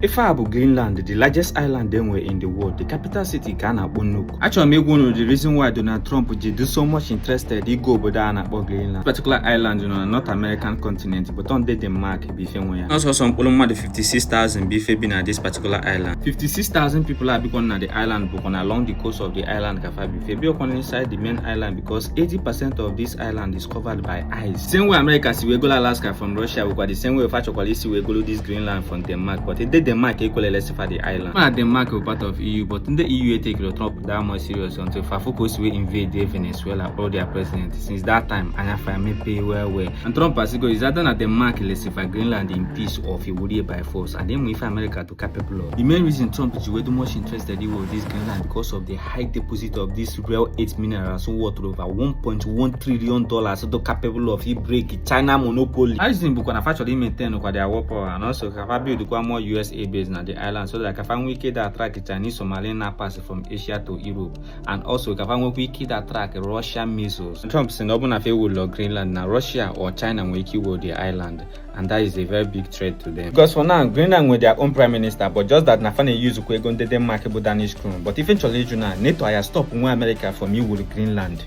Ife a bụ Greenland, the largest island enwere in the world. The capital city ka a na-akpọ Nuuk. Achọrọ m ịgwa unu the reason why Donald Trump ji dị so much interested ịgo obodo a na-akpọ Greenland. This particular island nọ na North American continent, but ndị Denmark bụ ife nwe ya. Ọsọsọ mkpụrụ mmadụ 56,000 bụ ife bi na this particular island. 56,000 people abikwa na the island bụkwa na along the coast of the island ka fa bi. Ife biokwa inside the main island because 80% of this island is covered by ice. Same way America si wee golo Alaska from Russia bụkwa the same way fa chọkwara isi wee golo this Greenland from Denmark, but ndị Denmark ekwelele fa the island. Mana Denmark bụ part of EU, but ndị EU etekere Trump that much serious until fa fụ ka o si wee invade Venezuela, kpọrọ their president. Since that time, anya fa mepee well well. And Trump asigo is either na Denmark lesifa Greenland in peace or iwurie by force, and then ife America to capable of. The main reason Trump ji wee do much interested in this Greenland because of the high deposit of this rare earth minerals worth over $1.1 trillion, do capable of break China monopoly. Reason bụkwa na fa chọrọ maintain kwa their war power and also ka fa build kwa more USA base na the island so that ka fa nwee ike da attract Chinese submarine na pass from Asia to Europe, and also ka fa nwekwa ike da attract Russian missiles. Trump sị na ọ bụ na fa ewulọ Greenland, na Russia or China nwere ike iwo the island, and that is a very big threat to them. Because for now, Greenland nwere their own prime minister, but just that na fa na-use kwa ego ndị Denmark bụ Danish krone. But ife nchọrọ ịjụ na NATO aya stop nwe America from iwuru Greenland.